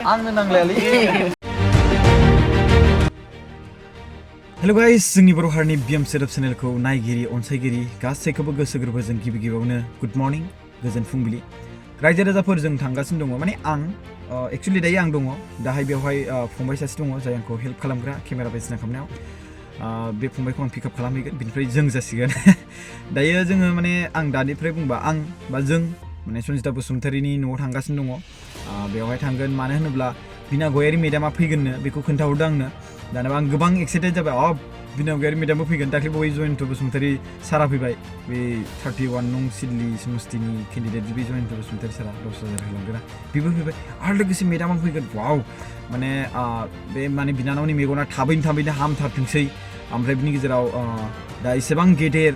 आंनो नांलायालै हेल' गाइस जोंनि बर' हारिनि बिएम सेटअप चेनेलखौ नायगिरि अनसायगिरि गासैखौबो गोसो गोरबोजों गिबियावनो गुड मर्निं गोजोन फुंबिलि रायजो राजाफोर जों थांगासिनो दङ माने आं एक्चुअली दायो आं दङ दाहाय बेवहाय फंबाय सासे दङ जाय आंखौ हेल्प खालामग्रा केमेरा बायदिसिना खालामनायाव बे फंबायखौ आं पिकआप खालामहैगोन बिनिफ्राय जों जासिगोन दायो जोङो माने आं दानिफ्राय बुंबा आं बा जों माने सन्जिता बसुमतारीनि न'आव थांगासिनो दङ बेवहाय थांगोन मानो होनोब्ला बिना गयारि मेडामा फैगोननो बेखौ खोन्थाहरदों आंनो दानोबा आं गोबां एक्साइटेड जाबाय बिना गयारि मेडामबो फैगोन दाख्लै बावै जयन्त बसुमतारी सारा फैबाय बे 31 नं सिडली समस्तिनि केन्डिडेट बे जयन्त बसुमतारी सारा दस्रा होलांगोना बेबो फैबाय आरो लोगोसे मेडामा फैगोन वाव माने बे माने बिनानावनि मेगना थाबैनो हामथारथोंसै ओमफ्राय बिनि गेजेराव दा एसेबां गेदेर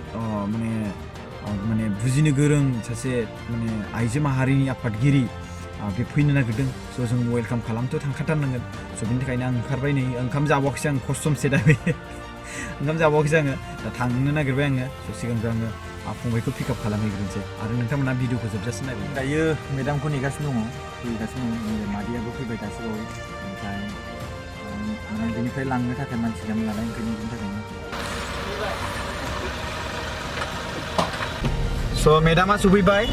माने बुजिनो गोरों सासे माने आइजो माहारिनि आफादगिरि बे फैनो नागिरदों स' जों वेलकाम खालामथ' थांखाथारनांगोन स' बिनि थाखायनो आं ओंखारबाय नै ओंखाम जाबावाखैसै आं खस्थमसै दा बे ओंखाम जाबावाखैसै आङो दा थांनो नागिरबाय आङो स' सिगांग्रो आङो फंबायखौ पिकआप खालामहैग्रोनोसै आरो नोंथांमोना भिडिअखौ जोबजासिम नायबाय दायो मेडामखौ नेगासिनो दङ फैगासिनो दङ मादैयाबो फैबाय दासो बावै ओमफ्राय बेनिफ्राय लांनो थाखाय मानसि गैयामोन नालाय ओंखायनो बिनि थाखायनो स' मेडामा सफैबाय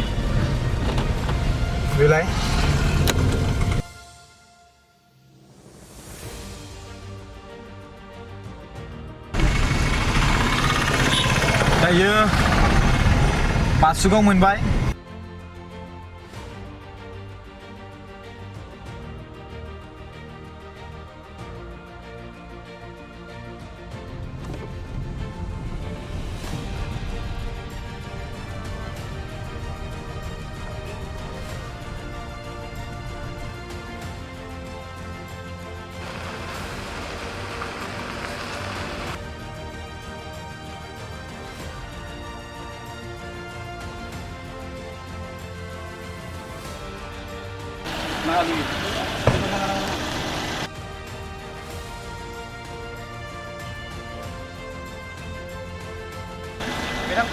बेलाय दायो बासुगाव मोनबाय Madam.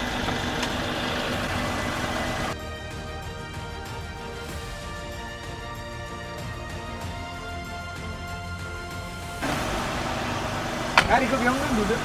Gaरिखौ बेयावनो दोनदो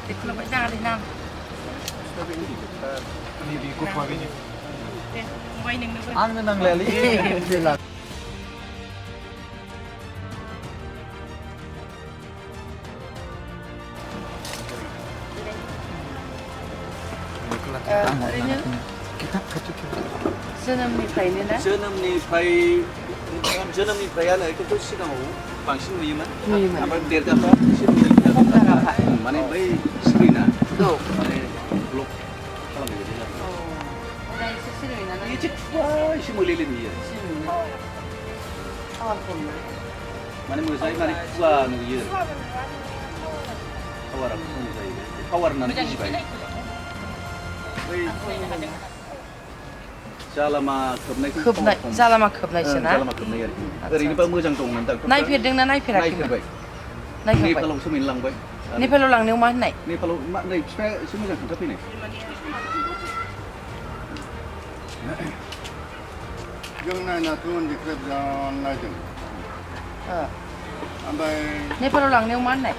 để nó phải ra đi Nam. Quay đừng được. आंनो नांलायालै जोनोमनिफ्रायनो ना? जोनोमनिफ्रायानो खिन्थु सिगाङाव बांसिन नुयोमोन ओमफ्राय देरगाफ्रा माने बै स्क्रिना माने ब्लक खालामनाय बायदि दा एसे सिरिबाय नालाय एसे फुरा एसे मोलेले नुयो माने मोजाङै माने फुवा नुयो पावारा खम जायो पावार होननानै बुजिबाय बै जालामा खोबनायसो ना जालामा खोबनाय आरोखि ओरैनोबा मोजां दंमोन दा नायफेरदोंना नायफेराखैमोन नेपालावसो मोनलांबाय नेपालाव लांनायाव मा होननाय नेपालाव नै बिफाया एसे मोजां खोन्थाफैनाय जों नायनाथ' उन्दैनिफ्राय बिराद नायदों ओमफ्राय नेपालाव लांनायाव मा होननाय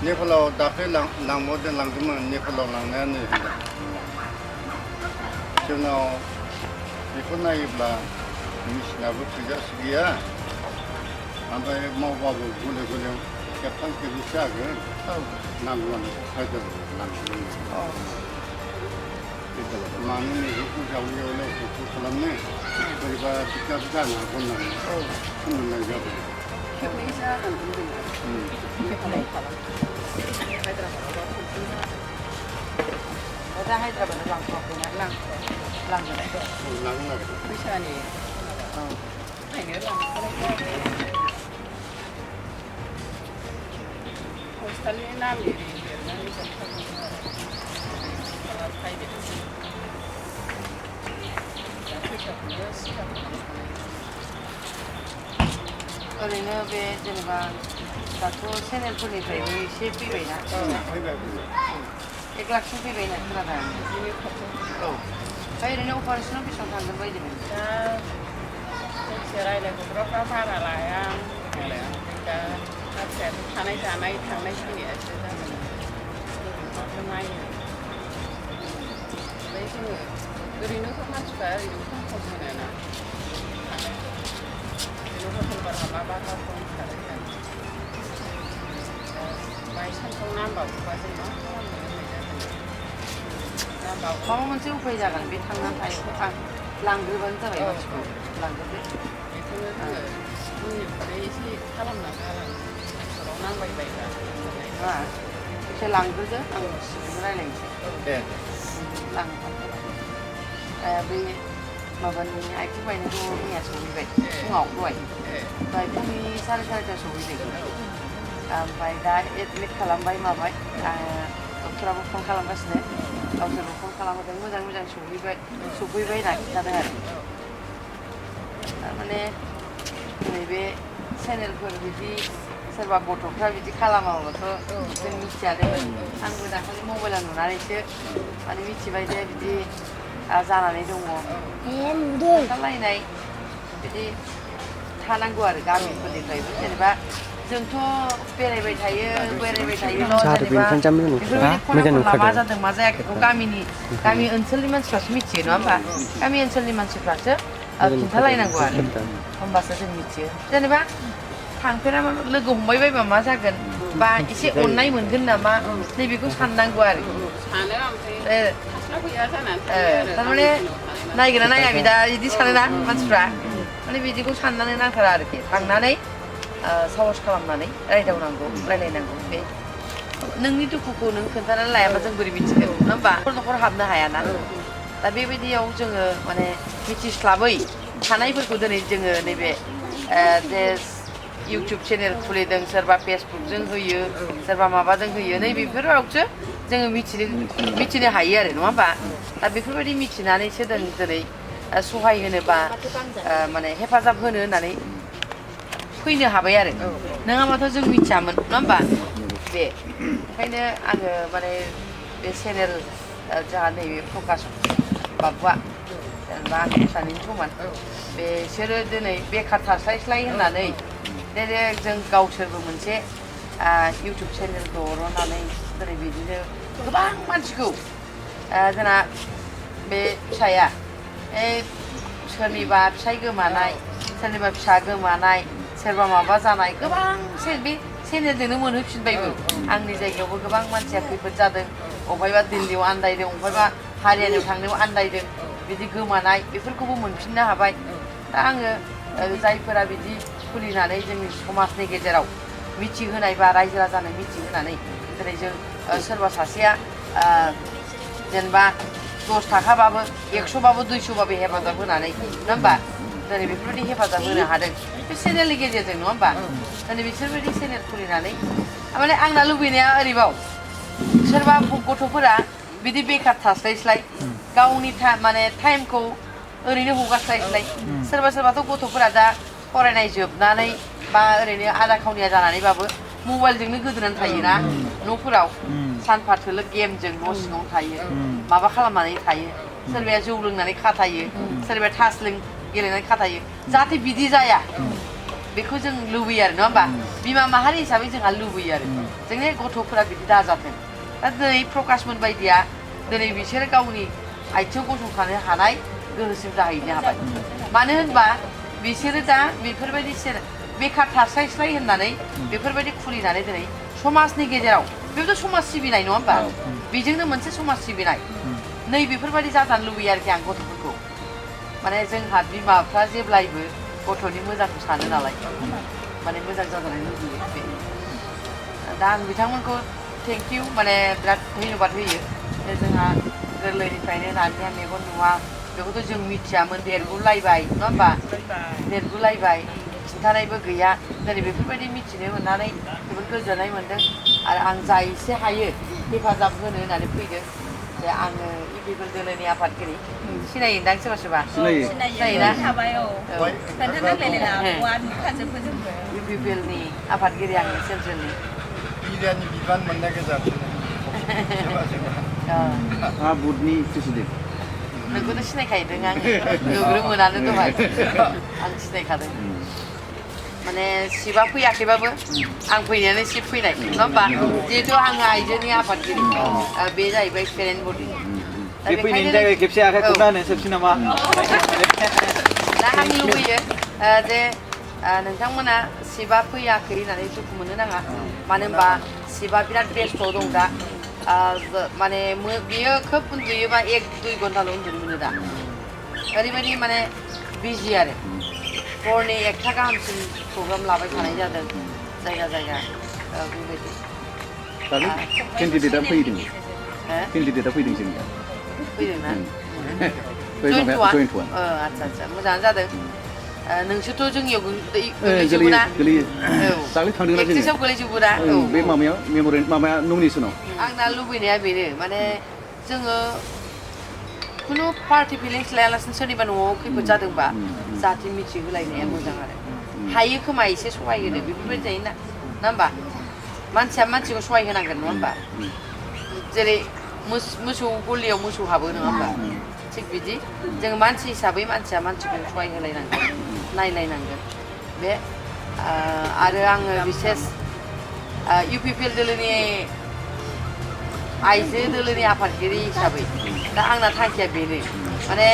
नेपालाव दाख्लै लांदोंमोन नेपालाव लांनाया नै जोंनाव बेखौ नायोब्ला मेसिनाबो थोजासे गैया ओमफ्राय मावबाबो गले गले खेबथाम खेबनैसो जागोन नांगौआनो फायदा नांगौ मानो मैगंखौ जावनायावलाय खस्थ' खालामनो बोरैबा दिगदार जानो हागौ होननानै बुंनाय जाबाय दा हायद्राबादाव लांथ'वाखैना लांगोन लांनो नागिरदों फैसानि नायनो लांथ'नाय हस्टेलनि नाम लिरनानै जोबथारदों आरो प्राइभेट दा फैसाखौनो सिगां ओरैनो बे जेनेबा दाथ' चेनेलफोरनिफ्रायबो एसे फैबायना फैबाय 1 लाखसिम फैबाय होनना खोनादों आं बिदिनो खाथियाव ओमफ्राय ओरैनो अपारेसनाव बेसेबां थांगोन बायदिमोन दा जायखिया रायज्लायहरग्राफ्रा बारा लाया दा बाथ्रायाथ' थानाय जानाय थांनाय फैनायासो जागोन ओरैनोथ' नायो ओमफ्राय जोङो ओरैनोथ' मानसिफ्रा ओरैनो खम होनोना ओरैनो हटेल बारा माबा होनखारो बायसान्सआव नांबावोबा जों मा खालामनो होननाय जागोन माबा मोनसे उफाय जागोन बे थांनानै थानायखौ लांग्रोबानो जाबाय मानसिखौ लांग्रोदो बेखौनो जोङो उननिफ्राय एसे खालामना गालांनो न'खराव नांबायबायबा नङा एसे लांग्रोदो आं सिगां रायज्लायनोसै दे बे माबानि आथिं बायनायखौ मैया सहैबाय फुङाव दहाय फुंनि 4:30 सहैदों ओमफ्राय दा एडमिट खालामबाय माबाय डक्टराबो फन खालामगासिनो गावसोरबो फन खालामहोदों मोजां सफैबाय होनना खिन्थादों आरो थारमाने नैबे चेनेलफोर बिदि सोरबा गथ'फ्रा बिदि खालामाबाथ' जों मिथियादे आंबो दाखालि मबाइलाव नुनानैसो माने मिथिबाय जे बिदि जानानै दङ खोन्थालायनाय बिदि थानांगौ आरो गामिफोरनिफ्रायबो जेनेबा जोंथ' बेरायबाय थायोल' जेनेबा बेफोरबायदि खना मा जादों मा जायाखैखौ गामि ओनसोलनि मानसिफ्रासो मिथियो नङा होमबा गामि ओनसोलनि मानसिफ्रासो खिन्थालायनांगौ आरो होमबासो जों मिथियो जेनेबा थांफेरा लोगो हमबाय बायबा मा जागोन बा एसे अननाय मोनगोन नामा नैबेखौ साननांगौ आरो थारमाने नायगोना नाया बिदा बिदि सानोना मानसिफ्रा माने बिदिखौ साननानै नांथारा आरोखि थांनानै साहस खालामनानै रायलायनांगौ बे नोंनि दुखुखौ नों खोन्थानानै लायाबा जों बोरै मिथिगोन नङा होमबा न'खर हाबनो हायाना दा बेबायदियाव जोङो माने मिथिस्लाबै थानायफोरखौ दिनै जोङो नैबे जे इउटुब चेनेल खुलिदों सोरबा फेसबुकजों होयो सोरबा माबाजों होयो नैबेफोरावसो जोङो मिथिनो हायो आरो नङा होमबा दा बेफोरबायदि मिथिनानैसो जों दिनै सहाय होनोबा माने हेफाजाब होनो होननानै फैनो हाबाय आरो नङाबाथ' जों मिथियामोन नङा होमबा बे ओंखायनो आङो माने बे चेनेल जोंहा नैबे प्रकाश बाबुआ जेनेबा आंनि फिसानि समान बिसोरो दिनै बेखार थास्लायस्लाय होननानै जों गावसोरबो मोनसे इउटुब चेनेलखौ रनानै दिनै बिदिनो गोबां मानसिखौ जोंना बे फिसाया सोरनिबा फिसाय गोमानाय सोरनिबा फिसा गोमानाय सोरबा माबा जानाय गोबां बे चेनेलजोंनो मोनहैफिनबायबो आंनि जायगायावबो गोबां मानसिया खैफोद जादों अबहायबा दिल्लीयाव आन्दायदों अबहायबा हारियानायाव थांनायाव आन्दायदों बिदि गोमानाय बेफोरखौबो मोनफिननो हाबाय दा आङो जायफोरा बिदि खुलिनानै जोंनि समाजनि गेजेराव मिथिहोनाय बा रायजो राजानो मिथिहोनानै दिनै जों सोरबा सासेया जेनेबा 10 थाखाबाबो 100बाबो 200बाबो हेफाजाब होनानै नङा होमबा दिनै बेफोरबायदि हेफाजाब होनो हादों बे चेनेलनि गेजेरजों नङा होमबा दिनै बिसोरबायदि चेनेल खुलिनानै माने आंना लुबैनाया ओरैबाव सोरबा गथ'फोरा बिदि बेखार थास्लायस्लाय गावनि माने टाइमखौ ओरैनो हगारस्लायस्लाय सोरबाथ' गथ'फोरा दा फरायनाय जोबनानै बा ओरैनो आदा खावनिया जानानैबाबो मबाइलजोंनो गोदोनानै थायोना न'फोराव सानफा थोलो गेमजों न' सिङाव थायो माबा खालामनानै थायो सोरबाया जौ लोंनानै खाथायो सोरबाया थास गेलेनानै खाथायो जाहाथे बिदि जाया बेखौ जों लुबैयो आरो नङा होमबा बिमा माहारि हिसाबै जोंहा लुबैयो आरो जोंनि गथ'फोरा बिदि दाजाथों दा दिनै प्रकाशमोन बायदिया दिनै बिसोरो गावनि आथिङाव गसंथानो हानाय गोहोसिम जाहैनो हाबाय मानो होनबा बिसोरो दा बेफोरबायदि बेखार थास्लायस्लाय होननानै बेफोरबायदि खुलिनानै दिनै समाजनि गेजेराव बेबोथ' समाज सिबिनाय नङा होमबा बेजोंनो मोनसे समाज सिबिनाय नै बेफोरबायदि जाजानो लुबैयो आरोखि आं गथ'फोरखौ माने जोंहा बिमाफ्रा जेब्लायबो गथ'नि मोजांखौ सानो नालाय माने मोजां जाजानो लुबैयो दा आं बिथांमोनखौ थेंक इउ माने बिराद धन्यबाद होयो जोंहा गोरलैनिफ्रायनो नानिया मेगन नुवा बेखौथ' जों मिथियामोन देरगुलायबाय नङा होमबा देरगुलायबाय खिन्थानायबो गैया दिनै बेफोरबायदि मिथिनो मोननानै जोबोद गोजोननाय मोन्दों आरो आं जा एसे हायो हेफाजाब होनो होननानै फैदों जे आङो इउपिपिएल दोलोनि आफादगिरि सिनायोदां सोरबा सोरबा सिनायोना इउपिपिएलनि आफादगिरि आङो सेन्ट्रेलनि मिडियानि बिबान मोननाय गोजान बुथनि प्रेसिडेन्ट नोंखौथ' सिनायखायोदों आङो नुग्रोमोनानो दहाय आं सिनायखादों माने सिबा फैयाखैबाबो आं फैनायानो सिब फैनाय नङा होमबा जिहेथु आङो आइजोनि आफादगिरि बे जाहैबाय पेरेन्ट बडि बे फैनायनि थाखाय खेबसे आखाइ खबना होनो साबसिन नामा दा आं लुबैयो जे नोंथांमोना सिबा फैयाखै होननानै दुखु मोननो नाङा मानो होनबा सिबा बिराद बेस्थ' दं दा माने बियो खोब उन्दुयोबा 1-2 घन्टाल' उन्दुनो मोनो दा ओरैबायदि माने बिजि आरो हरनि 1टा गाहामसिम प्रग्राम लाबाय थानाय जादों जायगा जायगा बेबायदि केन्डिडेटआ फैदों केन्डिडेटआ फैदों जोंनिया फैदोंना जयन्टआ आदसा आदसा मोजाङानो जादों नोंसोरथ' जोंनियाव गोलैयो दाख्लै थांदोंना जोङो एक्ट्रेसआव गोलैजोबोना बे माबायाव माबाया नमिनेसनाव आंना लुबैनाया बेनो माने जोङो खुनु पार्टि फिलिंस लायालासिनो सोरनिबा न'आव खैफोद जादोंबा जाहाथे मिथिहोलायनाया मोजां आरो हायो खोमा एसे सहाय होनो बेफोरबायदि जायोना नङा होमबा मानसिया मानसिखौ सहाय होनांगोन नङा होमबा जेरै मोसौ गलियाव मोसौ हाबो नङा होमबा थिग बिदि जों मानसि हिसाबै मानसिया मानसिखौ सहाय होलायनांगोन नायलायनांगोन बे आरो आङो बिसेस इउपिपिएल दोलोनि आइजो दोलोनि आफादगिरि हिसाबै दा आंना थांखिया बेनो माने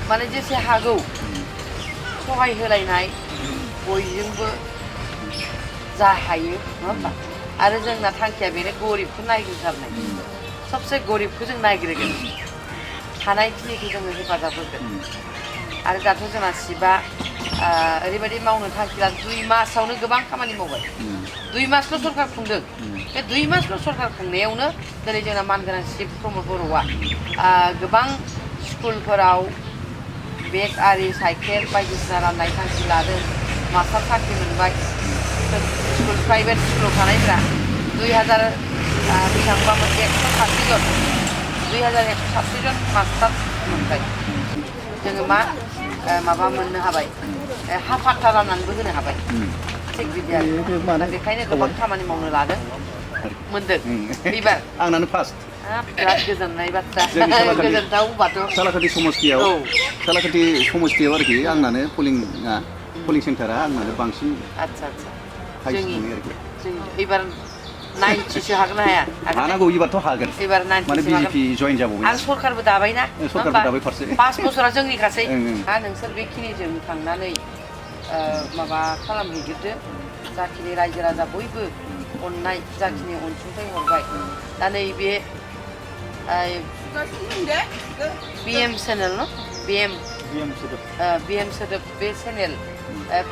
माने जेसे हागौ सहाय होलायनाय बयजोंबो जा हायो नङा होमबा आरो जोंना थांखिया बेनो गरिबखौ नायग्रोथारनाय सबसे गरिबखौ जों नायग्रोगोन हानायखिनिखौ जोङो हेफाजाब होगोन आरो दाथ' जोंना सिबा ओरैबायदि मावनो थांखि लादों 2 मासावनो गोबां खामानि मावबाय 2 मासल' सरकार खुंदों बे 2 मासल' सरकार खुंनायावनो दिनै जोंना मानगोनां सिब प्रमद बर'आ गोबां स्कुलफोराव बेग आरि साइकेल बायदिसिना राननाय थांखि लादों मास्टार साख्रि मोनबाय स्कुल प्राइभेट स्कुलाव थानायफ्रा 2000 बेसेबांबामोन 160 जन 2160 जन मास्टार मोनबाय जोङो माबा मोननो हाबाय हा फाट्टा राननानैबो होनो हाबाय थिग बिदि आरो बेखायनो गोबां खामानि मावनो लादों मोनदों एबार आंनानो फार्स्ट बिराद गोजोननाय बाथ्रा गोजोनथाव होनबाथ' सालाकाथि समस्थियाव आरोखि आंनानो पलिं सेन्टारा आंनानो बांसिन आदसा जोंनि एबार 90सो हागोन ना हाया हानांगौ एबारथ' हागोन एबार 90 माने बिजेपि जइन जाबावबाय आरो सरकारबो दाबायना सरकारबो दाबाय फारसे 5 बोसोरा जोंनिखासै नोंसोर बेखिनिजों थांनानै माबा खालामहैग्रोदो जाखिनि रायजो राजा बयबो अननाय जाखिनि अनसुंथाइ हरबाय दा नैबे बिएम चेनेल न बिएम सोदोब बे चेनेल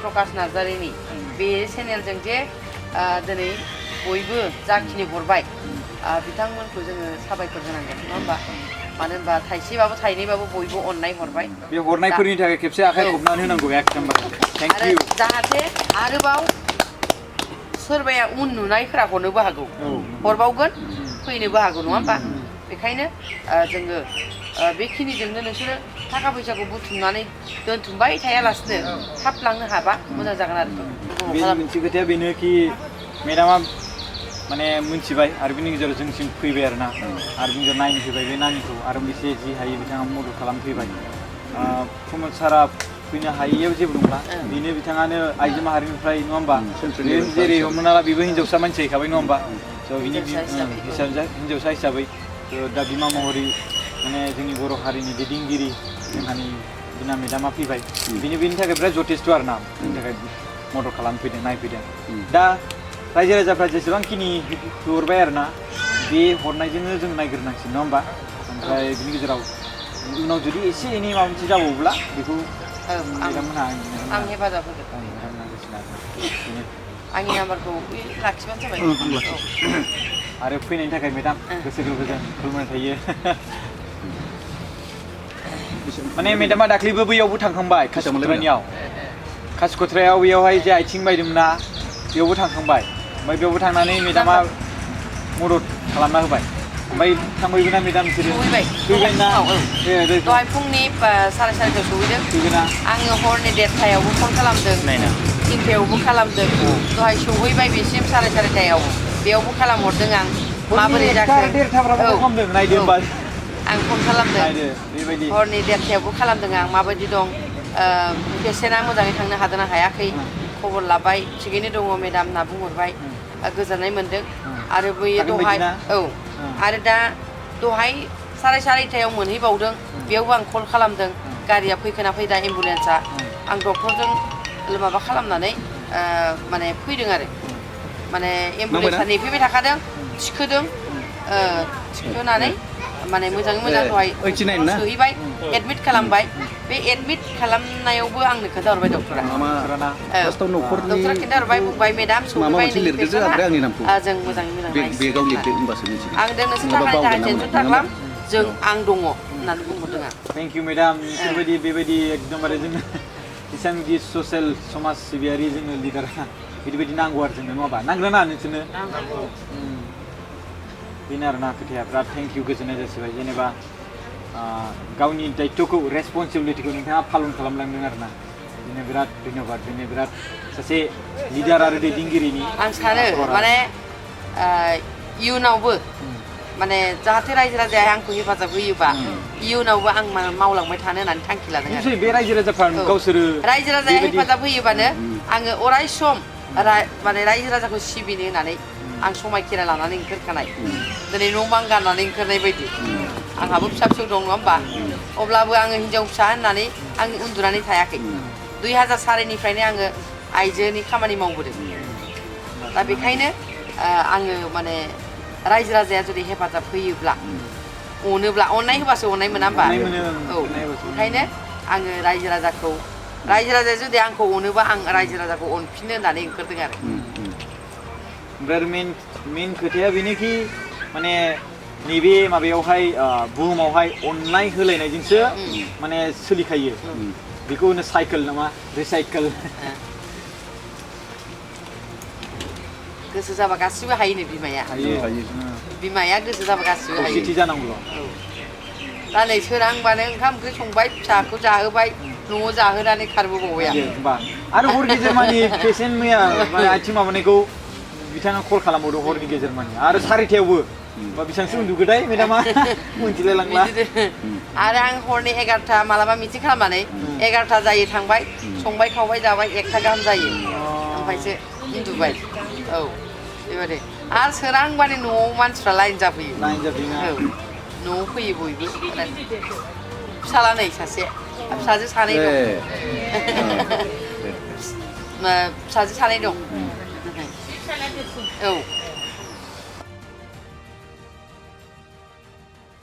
प्रकाश नार्जारिनि बे चेनेलजों जे दिनै बयबो जाखिनि हरबाय बिथांमोनखौ जोङो साबायखर होनांगोन नङा होमबा मानो होनबा थाइसेबाबो थाइनैबाबो बयबो अननाय हरबाय बे हरनायफोरनि थाखाय खेबसे आखाइ खबनानै होनांगौ एकदमबारे थेंक इउ जाहाथे आरोबाव सोरबाया उन नुनायफोरा हरनोबो हागौ हरबावगोन फैनोबो हागौ नङा होमबा बेखायनो जोङो बेखिनिजोंनो नोंसोरो थाखा फैसाखौ बुथुमनानै दोनथुमबाय थायालासिनो थाब लांनो हाबा मोजां जागोन आरो मोनसे खोथाया बेनो कि मेडामा माने मिथिबाय आरो बिनि गेजेराव जोंसिम फैबाय आरोना आरो बिनि गेजेराव नायनो फैबाय बे नानिखौ आरो बेसे जि हायो बिथाङा मदद खालामफैबाय प्रमद सारा फैनो हायैयाव जेबो नंला बेनो बिथाङानो आइजो माहारिनिफ्राय नङा होमबा जेरै हमना ला बेबो हिन्जावसा मानसि जाहैखाबाय नङा होमबा स' बिनि हिन्जावसा हिसाबै दा बिमा महरै माने जोंनि बर' हारिनि दैदेनगिरि जोंहानि बिना मेडामा फैबाय बेनि थाखाय बिराद जथेस्थ' आरोना जोंनि थाखाय मदद खालामफैदों नायफैदों दा रायजो राजाफ्रा जेसेबांखिनि हरबाय आरोना बे हरनायजोंनो जों नायग्रोनांसिगोन नङा होमबा ओमफ्राय बिनि गेजेराव उनाव जुदि एसे एनै माबा मोनसे जाबावोब्ला बेखौ मेदाममोनहा आं हेफाजाब होगोन आंनि नाम्बारखौ लाखिबानो जाबाय आरो फैनायनि थाखाय मेदाम गोसो गोरबोजों खुलुमनाय थायो माने मेदामा दाख्लैबो बैयावबो थांखांबाय कासिक'त्रायाव बेयावहाय जे आथिं बायदोंमोन ना बेयावबो थांखांबाय ओमफ्राय बेयावबो थांनानै मेदामा मदद खालामना होबाय ओमफ्राय थांबायबो ना मेदाम बिसोरो फैबाय ना दहाय फुंनि 4:30 सहैदों आङो हरनि 1:30 फन खालामदों 3:00 खालामदों दहाय सहैबाय बेसिम 4:30 बेयावबो खालामहरदों आं माबोरै जाखो आं फन खालामदों हरनि 1:30 खालामदों आं माबायदि दं पेसेन्टआ मोजाङै थांनो हादोंना हायाखै खबर लाबाय थिगैनो दङ मेदाम होनना बुंहरबाय गोजोननाय मोनदों आरो बैयो दहाय आरो दा दहाय 4:30 मोनहैबावदों बेयावबो आं कल खालामदों गारिया फैखोना फैदा एम्बुलेन्सआ आं डक्टरजों माबा खालामनानै माने फैदों आरो माने एम्बुलेन्सआ नेफैबाय थाखादों थिखोनानै माने मोजाङै मोजां दहाय सोहैबाय एडमिट खालामबाय बे एडमिट खालामनायावबो आंनो खोन्थाहरबाय डक्टरा डक्टरा खोन्थाहरबाय बुंबाय मेदाम सहैबाय जों मोजाङै मोजां आं दों नोंसोर थाखाय टेनसन दाखालाम जों आं दङ होननानै बुंहरदों आं थेंक इउ मेदाम नोंसोरबायदि बेबायदि एकदमबारे जोंनो इसान बिदि ससियेल समाज सिबियारि जोंनो लिडारा बिदि नांगौ आरो जोंनो नङाबा नांगोना नोंसोरनो बेनो आरोना खोथाया बिराद थेंक इउ गोजोननाय जासिबाय जेनेबा गावनि दायित्वखौ रेसपन्सिबिलिटिखौ नोंथाङा पालन खालामलांदों आरोना बिदिनो बिराद धन्यबाद बिदिनो बिराद सासे लिडार आरो दैदेनगिरिनि आं सानो माने इयुनावबो माने जाहाथे रायजो राजाया आंखौ हेफाजाब होयोबा इयुनावबो आं मावलांबाय थानो होननानै थांखि लादों आरो बे रायजो राजाफ्रा गावसोरो रायजो राजाया हेफाजाब होयोबानो आङो अराय सम माने रायजो राजाखौ सिबिनो होननानै आं समायखेरा लानानै ओंखारखानाय दिनै न' बां गारनानै ओंखारनाय बायदि आंहाबो फिसा फिसौ दं नङा होमबा अब्लाबो आङो हिनजाव फिसा होननानै आं उन्दुनानै थायाखै 2004निफ्रायनो आङो आइजोनि खामानि मावबोदों दा बेखायनो आङो माने रायजो राजाया जुदि हेफाजाब होयोब्ला अनोब्ला अननाय होबासो अननाय मोना होमबा ओंखायनो आङो रायजो राजाया जुदि आंखौ अनोबा आं रायजो राजाखौ अनफिननो होननानै ओंखारदों आरो ओमफ्राय मेन खोथाया बेनोखि माने नैबे माबायावहाय बुहुमावहाय अननाय होलायनायजोंसो माने सोलिखायो बेखौ होनो साइकेल नामा रिसाइकेल गोसो जाबा गासिबो हायोनो बिमाया गोसो जाबा गासिबो हायो जानांगौ दा नै सोरांबानो ओंखाम ओंख्रि संबाय फिसाखौ जाहोबाय न'आव जाहोनानै खारबोबावबाय आरो हर गेजेर मानि पेसेन्ट मैया आथिं माबानायखौ बिथाङा कल खालामबावदों हरनि गेजेर मानि आरो 4:30 बेसेबांसो उन्दुगोदाय मेदामा मोनथिलाय लांला आरो आं हरनि 11टा मालाबा मिटिं खालामनानै 11टा जायो थांबाय संबाय खावबाय जाबाय 1टा गाहाम जायो ओमफ्रायसो उन्दुबाय बेबायदि आरो सोरांबानो न'आव मानसिफ्रा लाइन जाफैयो न'आव फैयो बयबो फिसाला नै सासे फिसाजो सानै दं फिसाजो सानै दं